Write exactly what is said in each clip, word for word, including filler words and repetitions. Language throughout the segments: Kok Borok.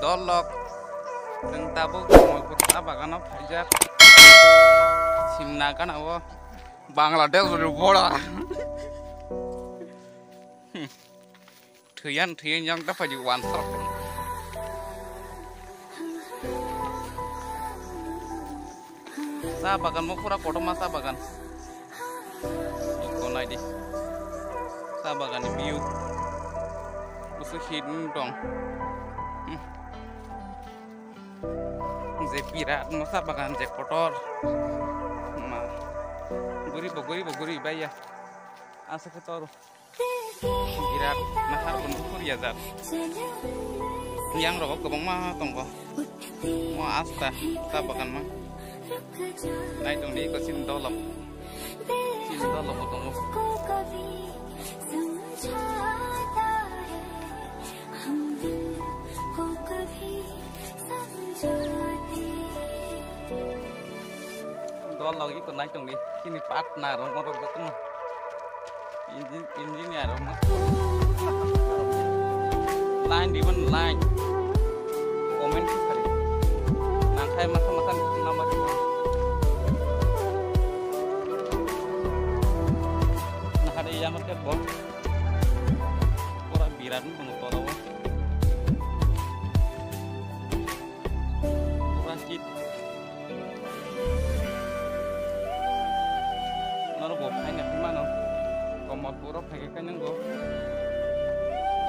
Dolok. Chwng tabuk Kamalpur cha bagano phaijak. Simna gana o Bangladesh ni border. Thwiyan thwiyan yang daphai di wansok. Cha bagan mo pura kotorma cha bagan. Iko nai di. Cha bagan ni view. Busu hidden dong. Hmm. Je birat mo cha bagan je kotor. Ma. Guri bo guri bo guri baiya. Asa ke toru. Birat nahar bo nukhur ya jat. Yang rogo kwbangma tongo. Mo asta ta bagan ma. Nai tong di ko sin dolok. Sin dolok bo tongo. Dolok iko nai tong di. Sini partner rok mo rok jotono. Engine, engineer rok ma. Line diban line. Comment khe khali. Nangkhai masa masa nama diban. Nahade yamar khe bo. Pura birat ni bungo tola o. Pura hit. Norok bo phaina phai mano. Kamalpur o phai khe nang bo.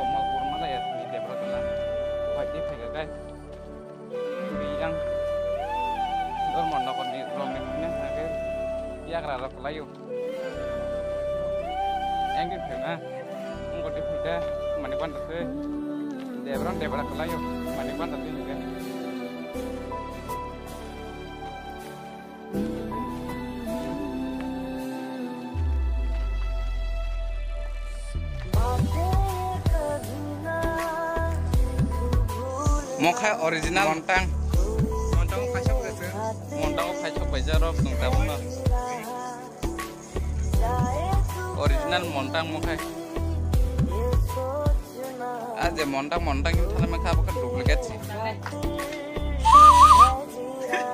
Kamalpur malaya ni Debra tola. Phai di phai khe. Yang Dharma Nagar ni rong ni phai na khe yagra rok lai o. Engke phai na. Ngo de phai de mani ban de. Debra debra kalai o. Mani ban de ni. Mo khai original Montang. Montang khai sok bai se. Montang khai sok bai jarok nung tabung no. Original Montang mo khai. A je Montang Montang yung thala ma kha bo kha duplicate se.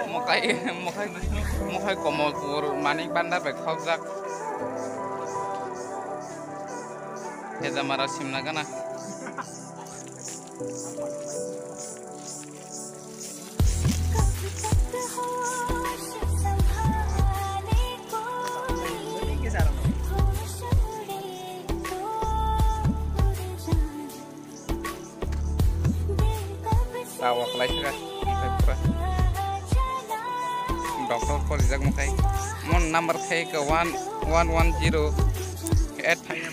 Mo khai mo khai mo khai Kamalpur Manik Bhandar bai khokjak. Hejamara simna gana. Tawa khlai kha, khlai pura. Doctor ko rijak mo khai. Mon number khai ka one one one zero eight five.